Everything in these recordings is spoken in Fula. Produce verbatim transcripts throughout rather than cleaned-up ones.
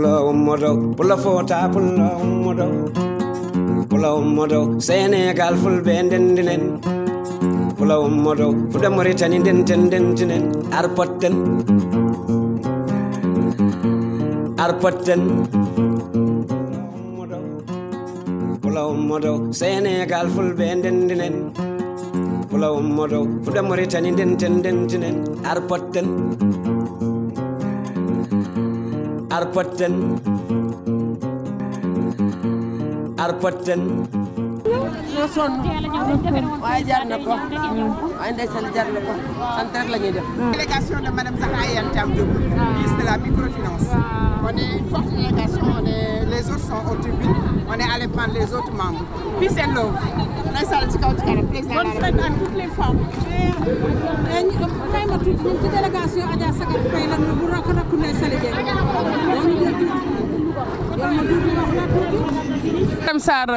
Pulo ummodo, pulo fota, pulo ummodo. Pulo ummodo, Senegal fulɓe ndendinen. Pulo ummodo, fuɗa Mauritanie ndenten ndentinen. Arpotten. Arpotten. Pulo ummodo, Senegal fulɓe ndendinen. Pulo ummodo, fuɗa Mauritanie ndenten ndentinen. Arpotten. Arpotten. Arpotten. Waaye jar na ko. Waaye ndeysaan jar na ko. Sant rek la ñuy def. Délégation de Madame Zahra Iyane Thiam Diop, ministre de la microfinance. On est une forte délégation. On est, les autres sont aux tribunes. On est allé prendre les autres membres. Peace and love. Ndeysaan ci kaw ci kanam, président. Bonne fête à toutes les femmes. Kayma tuuti, ñun ci délégation Adja Sagar Faye la ñu bu rakk rakku Ndeye Sali Dieng. Loolu ñu jël tuuti. Yow ma tuuti, wax la tuuti. Madame Sarr,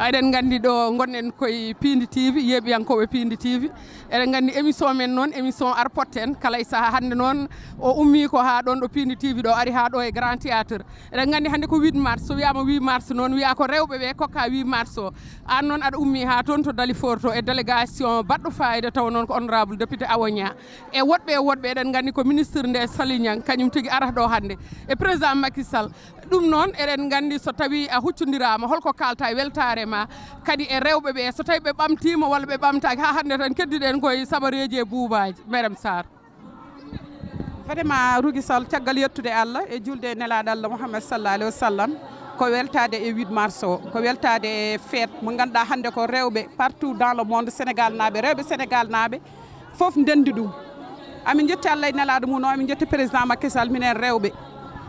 eɗen nganndi ɗo ngonɗen koye Piindi T V, yeeɓiyankooɓe Piindi T V. Eɗen nganndi émission men noon, émission Arpotten kala e sahaa. Hannde noon o ummii ko haa ɗoon ɗo Piindi T V ɗo, ari haa ɗo e Grand Théâtre. Eɗen nganndi hannde ko huit mars, so wiyaama huit mars noon, wiyaa ko rewɓe ɓe kokka huit mars o. Aan noon aɗa ummii haa toon to Dalifort to e délégation baɗɗo faayida, taw noon ko honorable député Awo Niang. E woɗɓe e woɗɓe, eɗen nganndi ko ministre nde Sali Niang, kañum tigi arata ɗo hannde. E président Macky Sall. Ɗum noon, eɗen nganndi so tawii a huccondiraama, holko kaalta e weltaare ma, kadi e rewɓe ɓe, so tawii ɓe ɓamtiima walla ɓe ɓamtaaki, haa hannde tan keddiɗen koye sabareeji e buubaaji. Marème Sarr. Vraiment, Rougui Sall, caggal yettude Allah e julde e nelaaɗo Allah Mouhammad sallallahu alayhi wa sallam, ko weltaade e huit mars o, ko weltaade e fête mo ngannduɗaa hannde ko rewɓe partout dans le monde, Sénégal naaɓe, rewɓe Sénégal naaɓe fof ndenndi ɗum. Amin njetti Allah e nelaaɗo mum o, amin njetti président Macky Sall, minen rewɓe.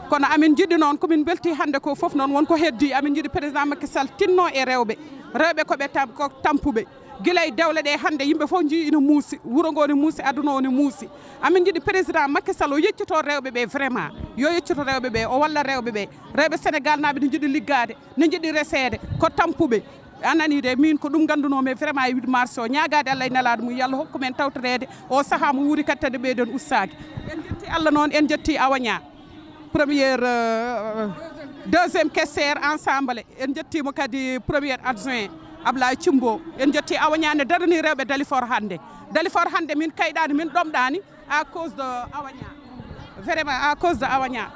Kono amin njiɗi noon, ko min mbelti hannde ko fof noon, won ko heddi. Amin njiɗi président Macky Sall tinno e rewɓe. Rewɓe ko ɓe tam-, ko tampuɓe. Gila e dewle ɗe hannde, yimɓe fof njii ina muusi, wuro ngo ne muusi, aduna o ne muusi. Amin njiɗi président Macky Sall o yeccito rewɓe ɓe vraiment. Yo yeccito rewɓe ɓe, o walla rewɓe ɓe. Rewɓe Sénégal naaɓe ne njiɗi liggaade, ne njiɗi reseede, ko tampuɓe. A nanii de, min ko ɗum nganndunoo, mais vraiment e huit mars o, ñaagaade Allah e nelaaɗo mum, yo Allah hokku men tawtoreede o sahaa mo wuuri kadi, tan ɓeyden ustaade. En njetti Allah noon, en njetti Awa Niang, première, euh, deuxième caissière ensemble. En njettiima kadi premier adjoint Ablaye Thimbo. En njetti Awa Niang ne darani rewɓe Dalifort hannde. Dalifort hannde min kayɗaani, min ɗomɗaani à cause de Awa Niang. Vraiment à cause de Awa Niang.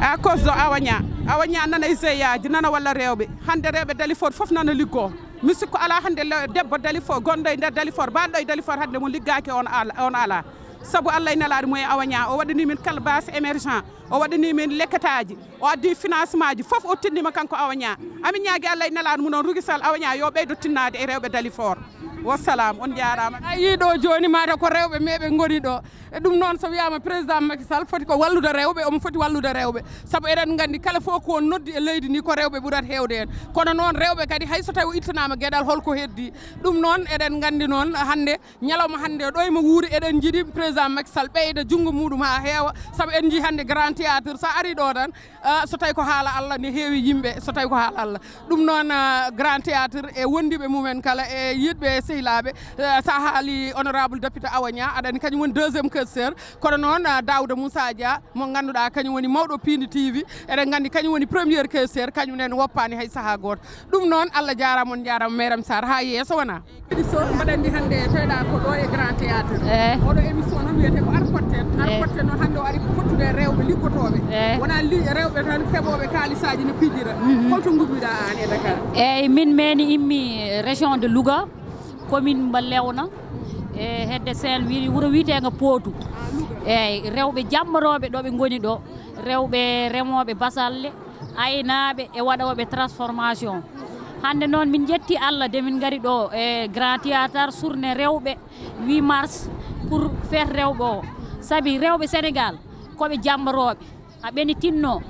À cause de Awa Niang. Awa Niang nana e jeeyaaji, nana walla rewɓe. Hannde rewɓe Dalifort fof nana liggoo. Mi sikku alaa hannde le-, debbo Dalifort, gonɗo e nder Dalifort, baɗɗo e Dalifort hannde mo liggaaki on ala-, on alaa. Sabu Allah e nelaaɗo mum e Awa Niang. O waɗani min calebasse émergent. O waɗani min lekkataaji. O addi financement ji fof, o tinnima kanko Awa Niang. Amin ñaagi Allah e nelaaɗo mum noon, Rougui Sall, Awa Niang yo ɓeydo tinnaade e rewɓe Dalifort. Wassalam, on jaaraama. A yii ɗo jooni, mata ko rewɓe meeɓe ngoni ɗo. E ɗum noon, so wiyaama président Macky Sall foti ko wallude rewɓe, omo foti wallude rewɓe. Sabu eɗen nganndi kala fof ko on noddi e leydi ndi ko rewɓe ɓurata heewde heen. Kono noon rewɓe kadi hay so tawi o ittanaama geɗal, holko heddi? Ɗum noon eɗen nganndi noon hannde, ñalawma hannde o ɗo emo wuuri, eɗen njiɗi président Macky Sall ɓeyda junngo muɗum haa heewa. Sabu en njii hannde Grand Théâtre, so a arii ɗo tan, ah, so tawi ko haala Allah, ne heewi yimɓe, so tawi ko haala Allah. Ɗum noon, ah, Grand Théâtre e wondiiɓe mumen kala, e yiɗɓe e sehilaaɓe, ah, so a haali honorable député Awa Niang, aɗa anndi kañum woni deuxième questeur. Kono noon, ah, Daouda Moussa Dia, mo ngannduɗaa kañum woni mawɗo Piindi T V, eɗen nganndi kañum woni première questeur, kañum nene woppaani hay sahaa gooto. Ɗum noon, Allah jaaraama, on njaaraama, Marème Sarr, haa yeeso wonaa. Émission mbaɗanndi hannde, tawɗaa ko ɗo e Grand Théâtre. Eh. Oɗo émission noon wiyetee ko Arpotten. Eh. Arpotten noon hannde o ari ko fottude e rewɓe liggotooɓe. Eh. Wonaa li-, rewɓe tan keɓooɓe kaalisaaji no pijira. Mhm. Holto ngummiɗaa aan e Dakar? Eeyi, min meni immi région de Louga, commune mbo Lewna, e hedde Saint-Louis, wuro wiyeteengo Pootu. Ah, Louga. Eeyi, rewɓe jammorooɓe ɗo ɓe ngoni ɗo, rewɓe remooɓe basalle, aynaaɓe e waɗooɓe transformation. Hannde noon min njetti Allah de min ngari ɗo e Grand Théâtre, surne rewɓe huit mars pour fête rewɓe o. Sabi rewɓe Sénégal ko ɓe jammorooɓe, a ɓeni tinno,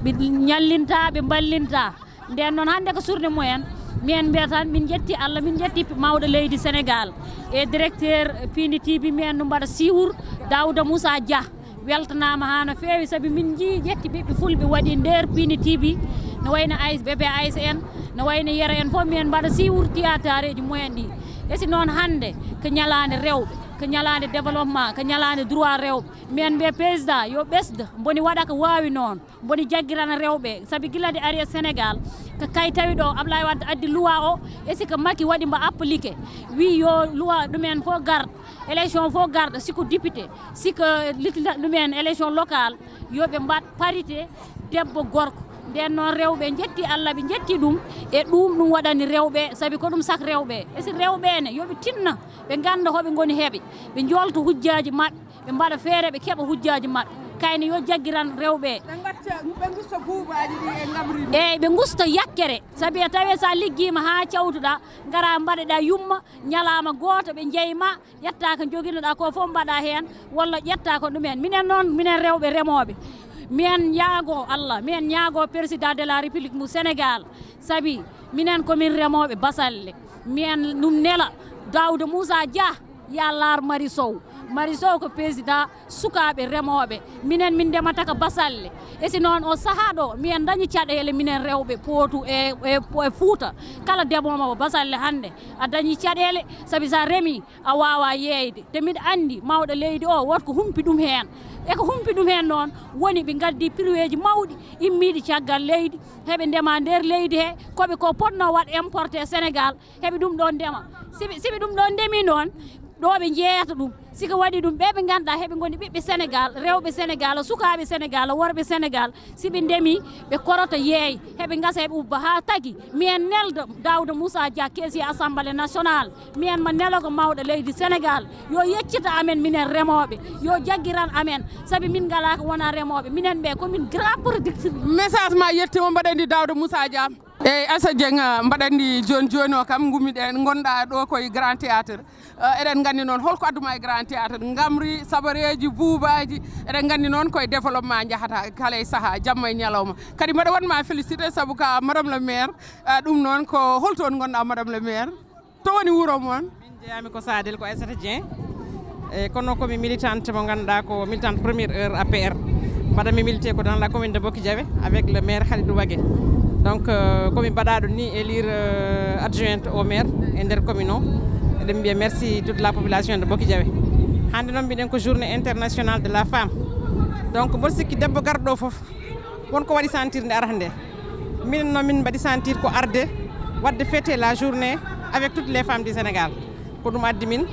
ɓe ñallinta, ɓe mballinta. Nden noon hannde ko surne mumen, minen mbiya tan min njetti Allah, min njetti mawɗo leydi Sénégal e directeur Piindi T V, minen no mbaɗa siiwur Daouda Moussa Dia. Weltanaama haa no feewi, sabi min njii ƴetti ɓiɓɓe fulɓe waɗi nder Piindi T V, no wayno A S, bébé A S en, no wayno Yero en fof, minen mbaɗa siiwur tiyatareeji mumen ɗi. E si noon hannde ko ñalaande rewɓe, Ko ñalaande développement, ko ñalaande droit rewɓe. Minen mbiya président yo ɓesdo, mboni waɗa ko waawi noon, mboni jaggirana rewɓe. Sabi gila nde ari e Sénégal, ko kay tawi ɗo Ablaye Wade addi loi o, e si ko Macky waɗi mbo appliqué, wi yo loi ɗumen fof garda, élection fof garda, si ko député, si ko litinta ɗumen élection locale, yo ɓe mbaɗ parité debbo gorko. Nden noon rewɓe njetti Allah, ɓe njetti ɗum, e ɗum ɗum waɗani rewɓe, sabi ko ɗum sak rewɓe. E si rewɓe ne, yo ɓe tinna, ɓe ngannda hoɓe ngoni heɓe, ɓe njoolta hujjaaji maɓɓe, ɓe mbaɗa feere, ɓe keɓa hujjaaji maɓɓe. Kayne yo jaggiran rewɓe. Ɓe ngacca, ɓe ngusta buubaaji ɗi e ngamri ndi. Eey, ɓe ngusta yakkere, sabi a tawi so a liggiima haa cawtuɗaa, ngara mbaɗeɗaa yumma, ñalaama gooto ɓe njeyma, ƴetta ko njoginoɗaa ko fof mbaɗa heen, walla ƴetta ko ɗum heen. Minen noon, minen rewɓe remooɓe, mien ñaago Allah, mien ñaago président de la République mu Sénégal, sabi minen ko min remooɓe basalle. Mien ɗum nela Daouda Moussa Dia, ya laar Mari Sow. Mari Sow ko président sukaaɓe remooɓe. Minen min ndemata ko basalle. E si noon o sahaa ɗo, mien dañi caɗeele minen rewɓe Pootu e, e, e Fuuta. Kala demoowo basalle hannde, a dañi caɗeele, sabi sa remi, a waawa yeeyde. Te miɗa anndi mawɗo leydi o, wot ko humpi ɗum heen. E ko humpi ɗum heen noon, woni ɓe ngaddi priweeji mawɗi, immiiɗi caggal leydi, heɓe ndema nder leydi he, koɓe ko potno waɗ importé Sénégal, heɓe ɗum ɗon ndema. Siɓe, siɓe ɗum ɗon ndemi noon, ɗo ɓe njeeyata ɗum. Si ko waɗi ɗum, ɓe ɓe ngannduɗaa heɓe ngoni ɓiɓɓe Sénégal, rewɓe Sénégal, sukaaɓe Sénégal, worɓe Sénégal, si ɓe ndemi, ɓe korota yeey, heɓe ngasa, heɓe ubba haa tagi. Mien nelda Daouda Moussa Dia, keesi Assemblée nationale, mien ma nelogo mawɗo leydi Sénégal, yo yeccita amen minen remooɓe, yo jaggiran amen, sabi min ngalaa ko wona remooɓe, minen ɓe ko min grand producteur. Message ma yettima, mbaɗa anndi Daouda Moussa Dia. Eyyi, Aissa Dieng, ah, mbaɗa anndi jooni jooni o kam ngummiɗen, ngonɗaa ɗo koye Grand Théâtre. Ah, eɗen nganndi noon, holko adduma e Grand Théâtre? Ngamri, sabareeji, buubaaji, eɗen nganndi noon koye développement njahata kala e sahaa, jamma e ñalawma. Kadi mbaɗa wonma félicité sabu ka Madame le maire, ah, ɗum noon ko holto on ngonɗaa Madame le maire? To woni wuro mon? Min jeeyami ko Sadel, ko Aissata Dieng. E kono komi militante mo ngannduɗaa ko militante première heure A P R. Mbaɗa mi milité ko dans la commune de Boki Diawé avec le maire Khalidou Wagué. Donc, euh, komi mbaɗaɗo ni élire, euh, adjointe au maire e nder commune o. Eɗen mbiya merci toute la population de Boki Diawé. Hannde noon mbiɗen ko journée internationale de la femme. Donc, mboɗo sikki debbo garɗo fof, won ko waɗi sentir nde arata nde. Minen noon min mbaɗi sentir ko arde waɗde fêter la journée avec toutes les femmes du Sénégal. Ko ɗum addi min,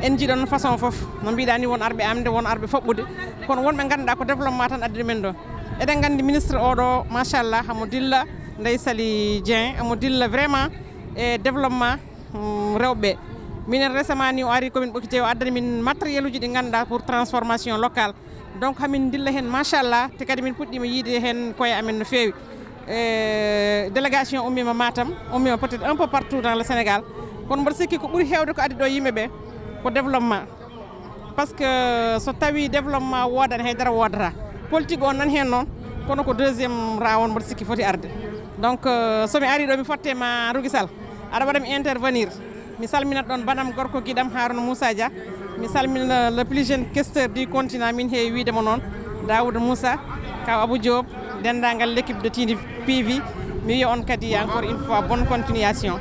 en njiiɗon façon fof. No mbiɗa ni, won arɓe amde, won arɓe foɓɓude. Kono wonɓe ngannduɗaa ko développement tan addi ɗumen ɗo. Eɗen nganndi ministre oɗo, machallah, hamo dilla, Ndeye Saly Dieng, hamo dilla vraiment e développement, hum, rewɓe. Minen récemment ni o ari commune Ɓoki Jeeyo, o addani min matériel uji ɗi ngannduɗaa pour transformation locale. Donc hamin ndilla heen, machallah, te kadi min puɗɗiima yiide heen koye amen no feewi. E, délégation ummiima Matam, ummiima peut-être un peu partout dans le Sénégal. Kono mboɗo sikki ko ɓuri heewde ko addi ɗo yimɓe ɓe ko développement. Par ce que so tawii développement woodaani, haydara woodata. Politique o nan heen noon, kono ko deuxième round mboɗo sikki foti arde. Donc, euh, so mi ari ɗo, mi fotte ma Rougui Sall, aɗa waɗa mi intervenir. Mi salminat ɗon banam gorko giɗam Harouna Moussa Dia. Mi salmina le plus jeune questeur du continent, min heewi wiide mo noon, Daouda Moussa, kaw Abou Diop, denndaangal l'équipe de Tindi P V. Mi wiya on kadi encore une fois bonne continuation.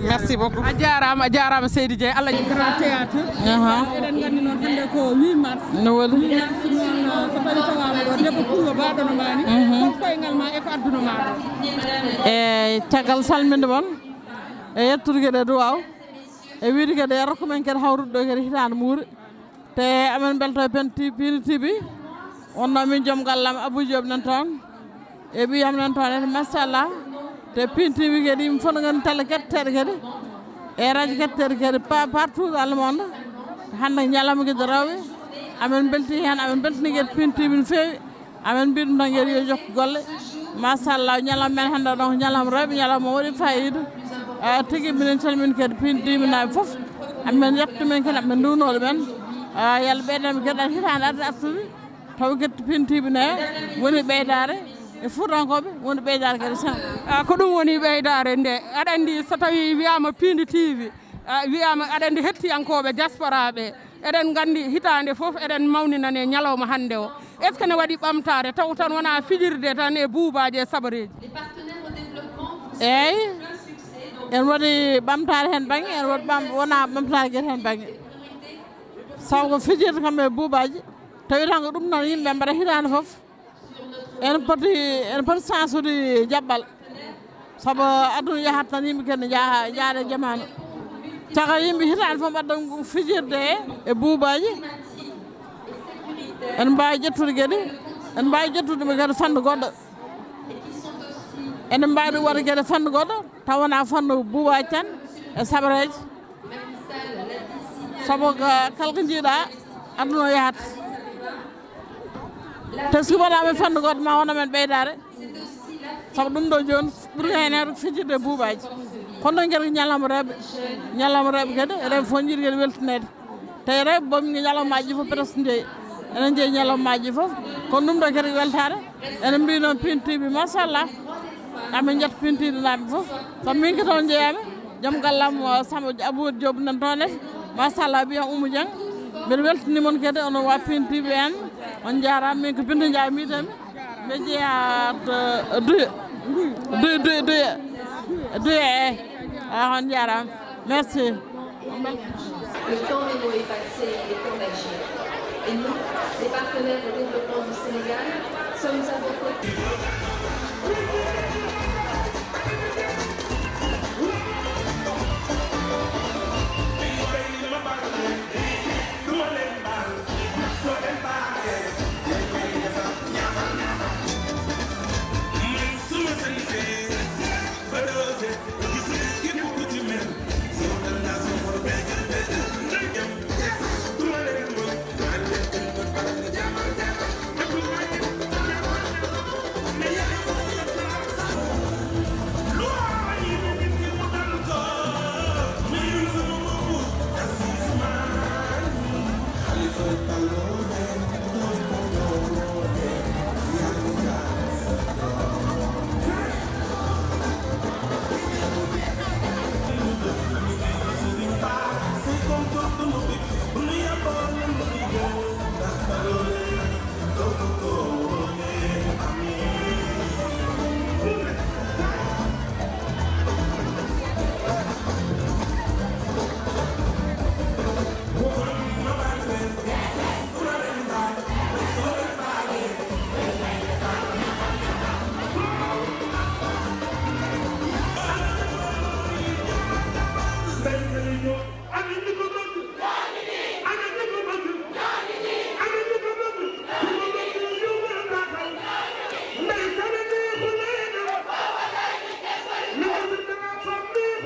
Merci beaucoup. A jaaraama, a jaaraama Seydi Dieng, Allah. Grand théâtre. Aha. Eɗen nganndi noon hannde ko huit mars. No waɗi? Huit mars noon, uh, so tawi tawaama ɗo debbo pullo baaɗo no maani. Mhm. Hol koyngal ma e ko adduno ma ɗo? E caggal salminde mon, e yettude kadi e duwaaw, e wiide kadi e rokku men kadi hawrude ɗo kadi hitaande muure. Te amen mbelto e Pin T V, Pin T V. Wonno min joom gallam Abou Diop nan toon. E ɓiyam nan toon en, machallah. Te Pin T V kadi yimɓe fof no nganndi télé ketteeɗe kadi. E radio ketteeɗe kadi pa-, partout dans le monde. Hannde ñalawma kadi rewɓe. Amen mbelti heen, amen mbeltini kadi Pin T V no feewi. Amen mbiɗum tan kadi yo jokku golle. Machallah, ñalawma men hannde o ɗon ko ñalawma rewɓe, ñalawma waɗi fayida. Ah, tigi minen calmini kadi Pin T V naaɓe fof. Amen yettu men kadi, amen nduwno ɗumen. Ah, yalla ɓeydan kadi hitaande arde artude. Taw kadi Pin T V ne woni ɓeydaare e Fuutankooɓe, woni ɓeydaare kadi sen. Ah, ko ɗum woni ɓeydaare nde. Aɗa anndi so tawi wiyaama Pindi T V, ah, wiyaama aɗa anndi hettiyankooɓe diaspora ɓe. Eɗen nganndi hitaande fof eɗen mawninane ñalawma hannde o. Est-ce que ne waɗi ɓamtaare taw tan wonaa fijirde tan e buubaaji e sabareeji? Eeyi, en waɗi ɓamtaare heen baŋnge, en waɗi ɓam-, wonaa ɓamtaare kadi heen baŋnge. Sabu ko fijirde kam e buubaaji, tawi tan ko ɗum noon yimɓe mbaɗa hitaande fof. En poti, en poti sansude jaɓɓal. Sabu aduna yahat tan yimɓe kadi njaha, njaada e jamaanu. Caggal yimɓe hitaande fof mbaɗa ɗum fijirde e, e buubaaji. En mbaawi ƴettude kadi, en mbaawi ƴettude ɓe kadi fannu goɗɗo. Enen mbaawi ɗum waɗde kadi fannu goɗɗo, taw wonaa fannu buubaaji tan e sabareeje. Sabu ko kala ko njiiɗa, aduna o yahat. Te so waɗaama e fannu goɗɗo, ma won amen ɓeydaare. Sabu ɗum ɗo jooni, ɓuri heen heewde ko fijirde e buubaaji. Kono noon kadi ko ñalawma rewɓe. Ñalawma rewɓe kadi, rewɓe fof njiɗi kadi weltineede. Te rewɓe boom ngi ñalawmaaji fof presque njeyi. Enen njeyi ñalawmaaji fof. Kono ɗum ɗo kadi ko weltaare. Enen mbiyi noon pintiiɓe, machallah. Amin njetta pintiiɗe naaɓe fof. Sabu min ko toon njeyaami. Joom gallam, uh, Samba Abou Diop nan toon et. Machallah, mbiyan Oumou Dieng. Mbiɗa weltini mon kadi, onon waa pintiiɓe en. On njaaraama, min ko Binta Ndiaye mbiyetee-mi. Mbeɗa jeyaa to Duya. Duya, Duya, Duya. Duya, eh. Ah, on njaaraama. Merci. On bel- Le temps des mots est passé, il est temps d'agir. Et nous, les partenaires de développement du Sénégal, sommes à vos côtés.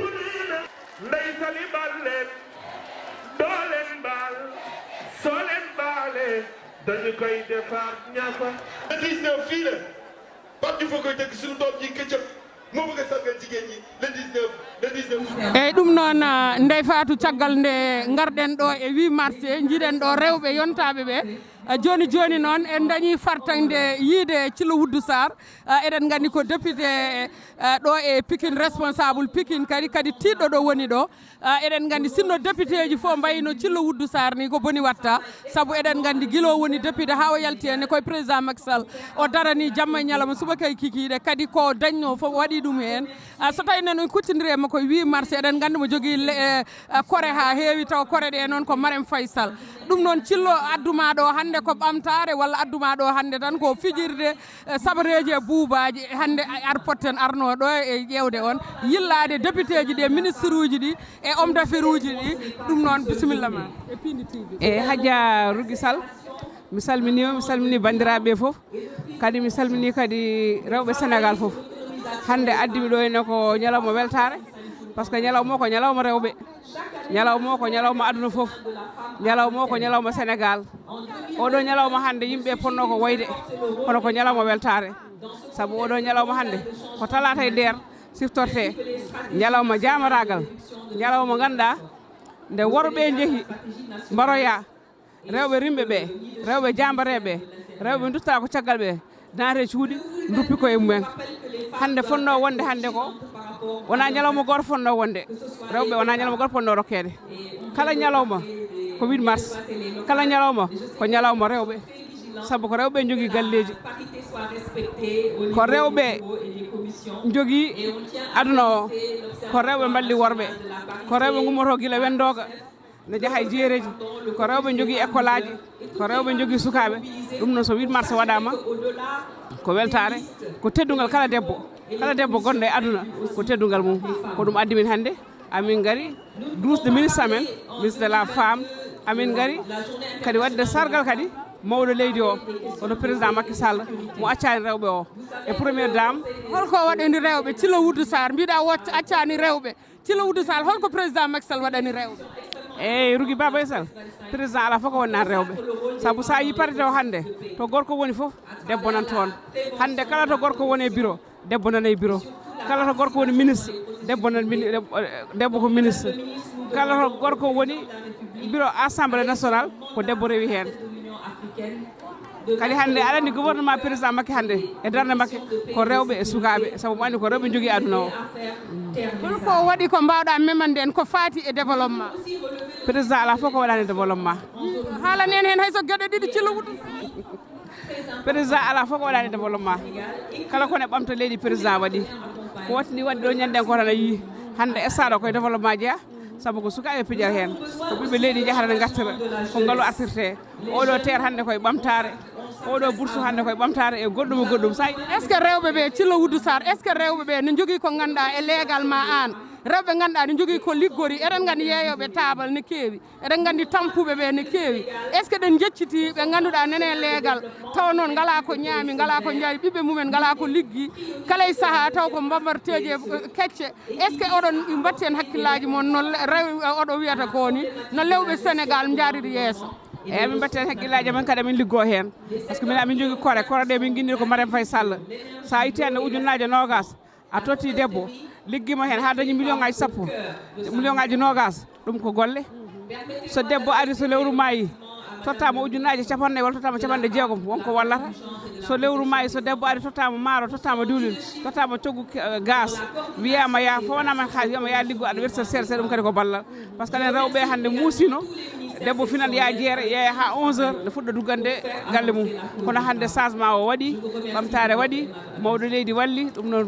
Ndey Sali Bal leen, doo leen baal, soo leen baale, dañu koy defaat ñaafa. Le dix-neuf fii la, Pape Diouf a koy tëgg, suñu doom ji Këccëg moo bëgg a sargal jigéen ñi le dix-neuf, le dix-neuf. Eeyi, ɗum noon, ah, Ndey Faatu, caggal nde ngarɗen ɗo e huit mars, njiɗen ɗo rewɓe yontaaɓe ɓe. Ah, jooni jooni noon, en dañii fartaŋde yiide Cillo Wuddu Saar. Ah, eɗen nganndi ko député, ah, ɗo e Pikine, responsable Pikine kadi, kadi tiiɗɗo ɗo woni ɗo. Ah, eɗen nganndi sinno député ji fof mbayi no Cillo Wuddu Saar ni, ko boni watta. Sabu eɗen nganndi gila o woni député haa o yalti heen, e koye président Macky Sall o darani jamma e ñalawma, subaka e kikiiɗe, kadi ko dañno fof o waɗi ɗum heen. Ah, so tawi noon en kuccondiri e makko e huit mars, eɗen nganndi mo jogii le-, eh, eh, kore haa heewi, taw kore ɗe noon ko Marème Faye Sall. Ɗum noon Cillo adduma ɗo hannde ko ɓamtaare, walla adduma ɗo hannde tan ko fijirde, eh, sabareeji e buubaaji. Hannde a-, ar potten arno ɗo e ƴeewde on, yillaade député ji ɗi, ministre uji ɗi, e homme d'affaires uji ɗi. Ɗum noon, bisimilla ma e Pindi T V. E Hadja Rougui Sall, mi salminiima, mi salminii banndiraaɓe ɓe fof, kadi mi salminii kadi rewɓe Sénégal fof. Hannde addi mi ɗo ene ko ñalawma weltaare, par ce que ñalawma o ko ñalawma rewɓe, ñalawma o ko ñalawma aduna fof, ñalawma o ko ñalawma Sénégal. Oɗo ñalawma hannde yimɓe ponno ko woyde, kono ko ñalawma weltaare, sabu oɗo ñalawma hannde ko talaata e nder siftorte, ñalawma jamaraagal, ñalawma ngannduɗaa nde worɓe njehi mbaroya, rewɓe rimɓe ɓe, rewɓe jambareeɓe, rewɓe duttaa ko caggal ɓe, naata e cuuɗi, duppi koye mumen. Hannde fotnoo wonde hannde ko, wonaa ñalawma gooto fotnoo wonde, rewɓe wonaa ñalawma gooto fotnoo rokkeede. Kala ñalawma ko huit mars, kala ñalawma ko ñalawma rewɓe, sabu ko rewɓe njogii galleeji, ko rewɓe njogii aduna o, ko rewɓe mballi worɓe, ko rewɓe ngummotoo gila wenndooga, ne jaha e jeereji, ko rewɓe njogii école aji, ko rewɓe njogii sukaaɓe. Ɗum noon, so huit mars waɗaama, ko weltaare, ko teddungal kala debbo, kala debbo gonɗo e aduna, ko teddungal mum. Ko ɗum addi min hannde, amin ngari duusde ministre amen, ministre de la femme, amin ngari kadi waɗde sargal kadi mawɗo leydi o, hono président Macky Sall, mo accaani rewɓe o, e première dame. Holko waɗani rewɓe? Thilo Wuddu Sarr, mbiɗa wocca accaani rewɓe. Thilo Wuddu Sarr, holko président Macky Sall waɗani rewɓe? Eyyi, Rougui Baba e Sall, président alaa fof ko wonnaani rewɓe. Sabu so a yii parti o hannde, to gorko woni fof, debbo nan toon. Hannde kala to gorko woni e bureau, debbo nan e bureau. Kala to gorko woni ministre, debbo nan mini-, debbo, debbo ko ministre. Kala to gorko woni bureau assemblée nationale, ko debbo rewi heen. Kadi hannde aɗa anndi gouvernement président Macky hannde e darnde Macky ko rewɓe e sukaaɓe, sabu mo anndi ko rewɓe njogii aduna o. Holko waɗi ko mbaawɗa memande en ko faati e développement? Président alaa fof ko waɗaani développement. Haalan en heen hay so geɗe ɗiɗi, Thilo Wuddu. Président alaa fof ko waɗaani développement. Kala ko ne ɓamta leydi président waɗi. Ko wattini waɗde ɗo ñanden ko tan a yii. Hannde stade o koye développement jeya. Sabu ko sukaaɓe pijata heen, ko ɓiɓɓe leydi njahata ne ngartira, ko ngalu artirte. Oɗo terre hannde koye ɓamtaare, oɗo bourse hannde koye ɓamtaare e goɗɗum e goɗɗum. Sa est-ce que rewɓe ɓe, Thilo Wuddu Sarr, est-ce que rewɓe ɓe ne njogii ko ngannduɗaa e leegal ma aan? Rewɓe ngannduɗaa ne njogii ko liggori, eɗen nganndi yeeyooɓe taabal ne keewi, eɗen nganndi tampuɓe ɓe ne keewi. Est-ce que ɗen njecciti ɓe ngannduɗaa nene leegal, taw noon ngalaa ko ñaami, ngalaa ko njari, ɓiɓɓe mumen ngalaa ko liggi, kala e sahaa taw ko mbambarteeji e, e kecce? Est-ce que oɗon mbatti heen hakkillaaji mon no le-, rew-, oɗo wiyata ko ni, no lewɓe Sénégal njaariri yeeso? Eyi, min mbatti heen hakkillaaji amen kadi, min liggoo heen. Par ce que min, amin njogii kore, kore ɗe min nginndiri ko Marème Faye Sall. So a itti hannde ujunnaaje noogaas, a totti debbo, liggima heen haa dañi million ngaaji sappo, million ngaaji noogaas, ɗum ko golle. So debbo ari, so lewru maayi, tottaama ujunnaaje capanɗe walla tottaama capanɗe jeegom, won ko wallata. So lewru maayi, so debbo ari, tottaama maaro, tottaama diwlin, tottaama coggu, eh, gaz, wiyaama yaa, fownaama haalis, wiyaama yaa liggo, aɗa wersa seeɗa seeɗa, ɗum kadi ko ballal. Par ce que aɗen rewɓe hannde muusino, debbo finan yaa jeere, yeeya haa onze heures, ne fuɗɗa duggande galle mum. Kono hannde changement o waɗi, ɓamtaare waɗi, mawɗo leydi walli, ɗum noon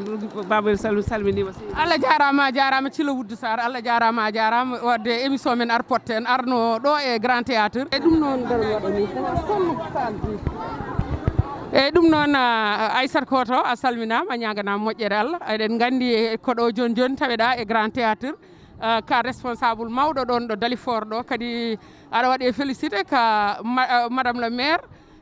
Baba en sal-, salminiima. Allah jaaraama, a jaaraama Thilo Wuddu Sarr, Allah jaaraama, a jaaraama. Wadde émission men ar potte en arno ɗo e Grand Théâtre. E ɗum noon, dal waɗani ko sonno ko saldi. E ɗum noon, ah, Aissata Koto, a salminaama, a ñaaganaama moƴƴere Allah. Eɗen nganndi ko ɗo jooni jooni taweɗaa e Grand Théâtre. Ah, ka responsable mawɗo ɗoon ɗo Dalifort ɗo, kadi aɗa waɗi e félicité ka ma-, ah, madame le maire.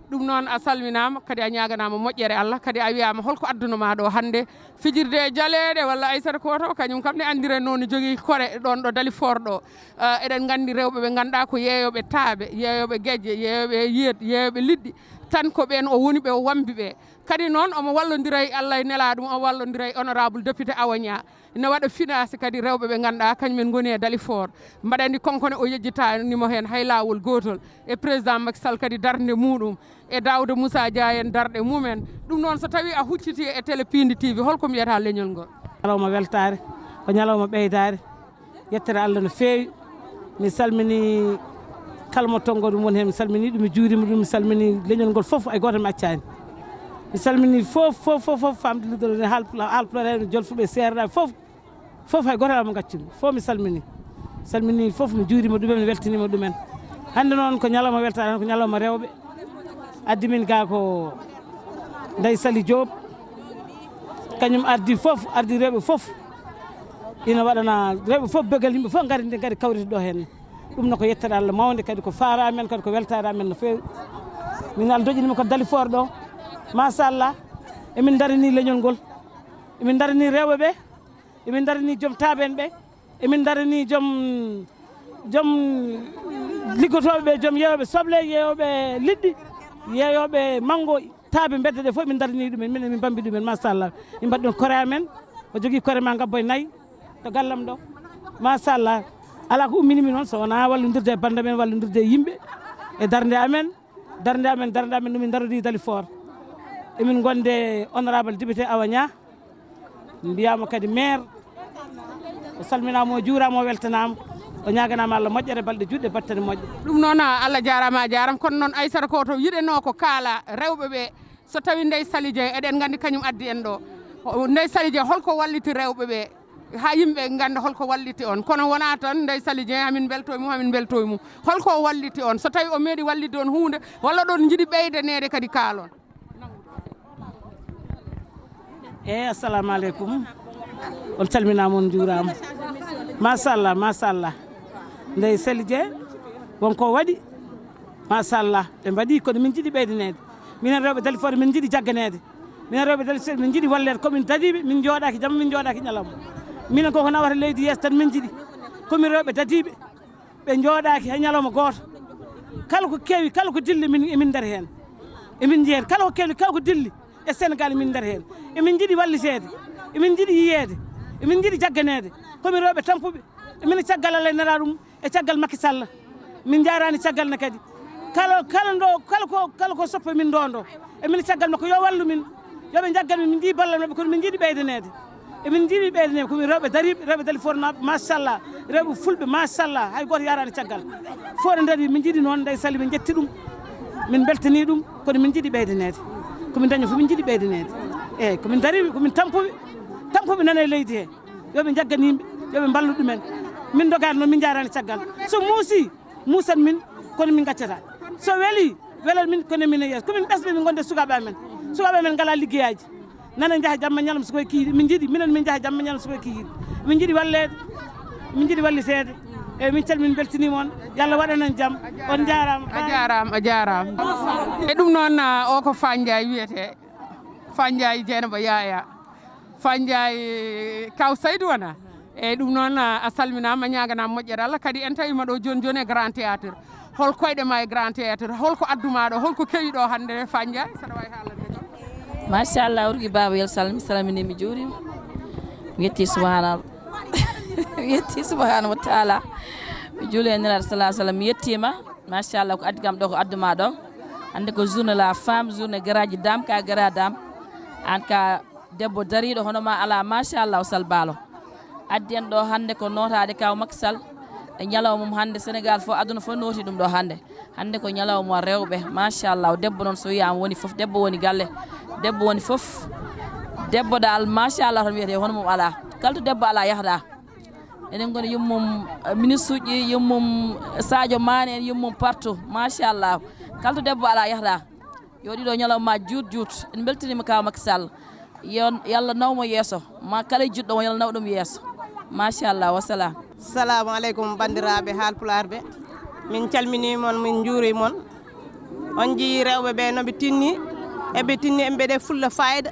Ɗum noon, a salminaama, kadi a ñaaganaama moƴƴere Allah, kadi a wiyaama holko adduno ma ɗo hannde, fijirde e jaleeɗe walla Aissata Koto, kañum kam ne anndire noon ne jogii kore ɗoon ɗo Dalifort ɗo. Ah, eɗen nganndi rewɓe ɓe ngannduɗaa ko yeeyooɓe taabe, yeeyooɓe gejje, yeeyooɓe yeet, yeeyooɓe liɗɗi, tan ko ɓeen o woni ɓe, o wambi ɓe. Kadi noon omo wallondira e Allah e nelaaɗo mum, o wallondira e honorable député Awa Niang. Ina waɗa financé kadi rewɓe ɓe ngannduɗaa kañum en ngoni e Dalifort. Mbaɗa anndi konkone o yejjitaani mo heen hay laawol gootol. E président Macky Sall kadi darnde muɗum. E Daouda Moussa Dia en darɗe mumen. Ɗum noon so tawii a hucciti e télé Piindi T V, holko mbiyata leñol ngol? Ñalawma weltaare, ko ñalawma ɓeydaare. Yettere Allah no feewi. Mi salmini kala mo tonngo ɗum woni heen. Mi salmini ɗum, mi juurima ɗum, mi salmini leñol ngol fof, hay gooto mi accaani. Mi salmini fof, fof, fof, fof, famɗi liɗɗo ne Haalpula-, Haalpulaar en, Jolfuɓe, Seerɗaaɓe fof, fof, hay gooto alaa mo ngaccumi. Fof mi salmini. Salmini fof, mi juurima ɗumen, mi weltaniima ɗumen. Hannde noon ko ñalawma weltaare, ko ñalawma rewɓe. Addi min ga ko Ndeye Saly Diop. Kañum ardi fof, ardi rewɓe fof. Ina waɗana rewɓe fof begal, yimɓe fof ngari, nde ngari kawriti ɗo heen. Ɗum no ko yettere Allah mawnde, kadi ko faara amen, kadi ko weltaare amen no feewi. Min Allah doƴinima ko Dalifort ɗo. Machallah. Emin darani leñol ngol. Emin darani rewɓe ɓe. Emin darani joom taabe en ɓe. Emin darani joom, joom liggotooɓe ɓe, joom yeeyooɓe soble, yeeyooɓe liɗɗi, yeeyooɓe manngo, taabe mbedda ɗe fof, min darani ɗumen, min, min mbambi ɗumen, machallah. Min mbaɗi ɗum kore amen, o jogii kore ma ngabbo e nayi to gallam ɗo. Machallah. Alaa ko ummini min noon so wonaa wallondirde e bannda men, wallondirde e yimɓe, e darnde amen, darnde amen, darnde amen, no min ndarodi Dalifort. Emin ngonde honorable député Awa Niang. Mbiyaama kadi maire, o salminaama, o juuraama, o weltanaama, o ñaaganaama Allah moƴƴere, balɗe juutɗe, battane moƴƴe. Ɗum noon, Allah jaaraama, a jaaraama. Kono noon, Aissata Koto, yiɗenoo ko kaala rewɓe ɓe, so tawii Ndeye Saly Dieng, eɗen nganndi kañum addi en ɗo. O, Ndeye Saly Dieng, holko walliti rewɓe ɓe? Haa yimɓe ngannda holko walliti on. Kono wonaa tan Ndeye Saly Dieng, hamin mbeltoy mum, hamin mbeltoy mum. Holko o walliti on? So tawi o meeɗi wallitde on huunde, walla ɗon njiɗi ɓeydaneede kadi kaalon? Eyi, assalamu aleykum. On calminaama, on njuuraama. Machallah, machallah. Ndeye Saly Dieng, wonko waɗi? Machallah, ɓe mbaɗi, kono min njiɗi ɓeydaneede. Minen rewɓe Dalifort, min njiɗi jagganeede. Minen rewɓe Dalifort, min njiɗi walleede. Komin dariiɓe, min njooɗaaki jamma, min njooɗaaki ñalawma. Minen koko nawata leydi yeeso tan min njiɗi. Komin rewɓe dariiɓe, ɓe njooɗaaki hay ñalawma gooto. Kala ko kewi, kala ko dilli, min, emin nder heen. Emin njiya heen. Kala ko kewi, kala ko dilli e Sénégal, emin nder heen. Emin njiɗi walliteede. Emin njiɗi yiyeede. Emin njiɗi jagganeede. Komin rewɓe tampuɓe. Emin caggal Allah e nelaaɗo mum, e caggal Macky Sall. Min njaaraani caggal ne kadi. Kala, kala ndo, kala ko, kala ko soppa min ndo ndo. Emin caggal makko, yo wallu min. Yo ɓe njaggan min, min njiɗi ballal maɓɓe, kono min njiɗi ɓeydaneede. Emin njiɗi ɓeydaneede, komin rewɓe dariiɓe, rewɓe Dalifort naaɓe, machallah. Rewɓe fulɓe, machallah. Hay gooto yaaraani caggal. Fof ene darii, min njiɗi noon, Ndeye Saly, min njetti ɗum. Min mbeltanii ɗum, kono min njiɗi ɓeydaneede. Komin daña fof, min njiɗi ɓeydaneede. Eeyi, komin dariiɓe, komin tampuɓe. Tampuɓe nana e leydi he. Yo ɓe njaggan yimɓe, yo ɓe mballu ɗumen. Min ndogaani noon, min njaaraani caggal. So muusi, muusan min, kono min ngaccata. So weli, welan min, kono min e yeeso. Komin ɓesɓe, min ngonde sukaaɓe amen. Sukaaɓe amen ngalaa liggeyaaji. Nana njaha jamma ñalawma so koye kihiiɗe. Min njiɗi, minen min njaha jamma ñalawma so koye kihiiɗe. Min njiɗi walleede, min njiɗi walliteede. Eeyi, min calmini, min mbeltaniima on. Yo Allah waɗan en jam. On njaaraama. A jaaraama, a jaaraama. E ɗum noon, ah, o ko Fanjaay wiyetee. Fanjaay Jeynaba Yaaya. Fanjaay Kaw Saydu wona. Eeyi, ɗum noon, ah, a salminaama, ñaaganaama moƴƴere Allah. Kadi en tawiima ɗo jooni jooni e Grand Théâtre. Hol koyɗe ma e Grand Théâtre? Hol ko addu ma ɗo? Hol ko kewi ɗo hannde, Fanjaay? Saɗa waawi haalande kam? Machallah, Rougui Baba Yel Sall, mi salmini, mi juurima. Mi yetti subhana, mi yetti subhanahu wa taala. Mi juuli e Nelaaɗo sallallahu alaihi wasallam, mi yettima. Machallah, ko addi kam ɗo, ko addu ma ɗo. Hannde ko journée la femme, journée garaaji dame, ka gara dame. An ka debbo dariiɗo hono ma alaa, machallah, o Sall Baalo. Addi en ɗo hannde ko nootaade kaw Macky Sall e ñalawma mum hannde. Sénégal fof, aduna fof nooti ɗum ɗo hannde. Hannde ko ñalawma rewɓe, machallah. Debbo noon so wiyaama woni fof, debbo woni galle, debbo woni fof. Debbo dal, machallah, tan wiyetee, hono mum alaa. Kala to debbo alaa, yahata. Enen ngoni yummum, eh, ministre uji, yummum Sadio Mané en, yummum partout, machallah. Kala to debbo alaa, yahata. Yo ɗiɗo ñalawma juut juut. En mbeltaniima kaw Macky Sall. Yo, yo Allah naw mo yeeso. Ma kala e jiɗɗo mo, yo Allah naw ɗum yeeso. Machallah, wassalam. Salamu aleykum, banndiraaɓe Haalpulaar ɓe. Min calminii mon, min njuurii mon. On njiyii rewɓe ɓe no ɓe tinni, eɓe tinni, eɓe mbaɗi fulla faayda.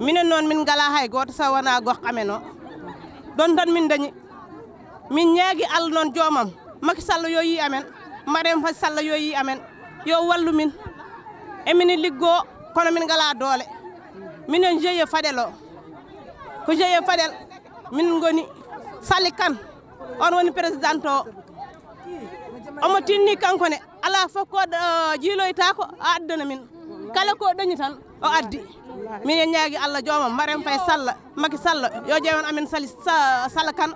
Minen noon, min ngalaa hay gooto so wonaa gox amen o. Ɗon tan min ndañi. Min ñaagi Allah noon, joomam, Macky Sall yo yii amen, Marième Faye Sall yo yii amen, yo wallu min. Emin liggoo, kono min ngalaa doole. Minen G I E Fadel o, ko G I E Fadel min ngoni. Sali Kane, on woni président o. Omo tinni kanko ne, alaa fof ko ɗo jiiloyta ko o addana min. Kala ko dañi tan o addi. Minen ñaagi Allah, joomam, Marième Faye Sall, Macky Sall, yo jeewan amen Sali, Sa-, Sall Kane.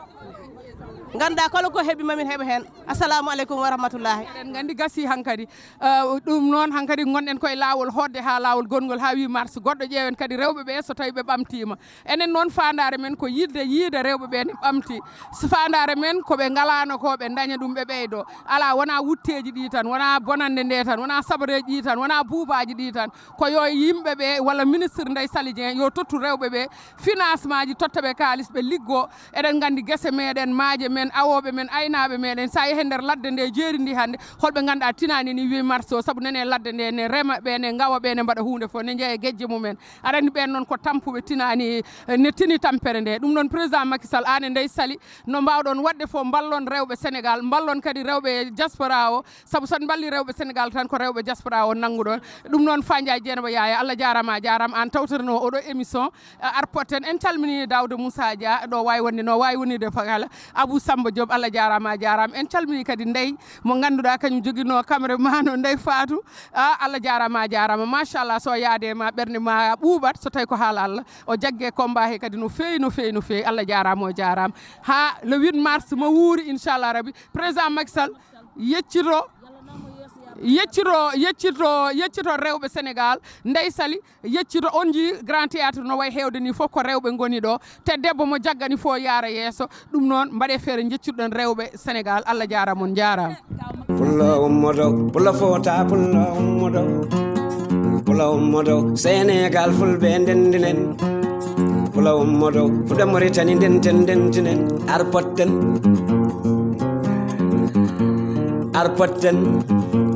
Ngannda kala ko heɓi mamin heɓa heen. Assalamu aleykum wa rahmatullahi. Eɗen nganndi gasi hankadi. Eh, ɗum noon hankadi ngonɗen koye laawol hootde haa laawol gongol haa huit mars. Goɗɗo ƴeewen kadi rewɓe ɓe so tawi ɓe ɓamtiima. Enen noon faandaare men ko yiɗde yiide rewɓe ɓe ne ɓamti. So faandaare men ko ɓe ngalaano ko ɓe ndaña ɗum ɓe ɓeydo. Alaa wonaa wutteeji ɗi tan, wonaa bonannde nde tan, wonaa sabareeji ɗi tan, wonaa buubaaji ɗi tan. Ko yo yimɓe ɓe walla ministre Ndeye Saly Dieng yo tottu rewɓe ɓe financement ji, totta ɓe kaalis, ɓe liggo. Eɗen nganndi gese meɗen, maaje men, awooɓe men, aynaaɓe meɗen, so a yehi nder ladde nde jeeri ndi hannde, holɓe ngannduɗaa tinaani ni huit mars o, sabu nene ladde nde ne rema ɓe, ne ngawa ɓe, ne mbaɗa huunde fof, ne njeya gejje mumen. Aɗa anndi ɓen noon ko tampuɓe tinaani, eh, ne tini tampere nde. Ɗum noon président Macky Sall, aan e Ndeye Saly, no mbaawɗon waɗde fof mballon rewɓe Sénégal, mballon kadi rewɓe diaspora o, sabu so on mballii rewɓe Sénégal tan ko rewɓe diaspora o nannguɗon. Ɗum noon Fanjaay Jeynaba Yaaya, Allah jaaraama, a jaaraama aan tawtornoo oɗo émission, eh, Arpoten. En calminii Daouda Moussa Dia, ɗo waawi wonde, no waawi wonirde fof kala. Abou Samba Diop, Allah jaaraama, a jaaraama. En calminii kadi Ndeye mo ngannduɗaa kañum joginoo cameraman o, Ndeye Fatou. Ah, Allah jaaraama, a jaaraama. Machallah, so yaade ma, ɓernde ma ɓuuɓat, so tawi ko haala Allah. O jagge combat he kadi no feewi, no feewi, no feewi. Allah jaaraama, o jaaraama. Haa le huit mars mo wuuri, inchallah Rabbi. Président Macky Sall yeccito. Yeccito, yeccito, yeccito rewɓe Sénégal. Ndey Sali, yeccito, on njii Grand Théâtre no way heewde ni fof ko rewɓe ngoni ɗo. Te debbo mo jaggani fof yaara yeeso. Ɗum noon, mbaɗe feere, njecciɗon rewɓe Sénégal. Allah jaaraama, on njaaraama. Pullo ummodo, pullo fota, pullo ummodo. Pullo ummodo, Sénégal fulɓe ndendinen. Pullo ummodo, fuɗa Mauritanie ndenten ndentinen. Arpotten. Arpotten.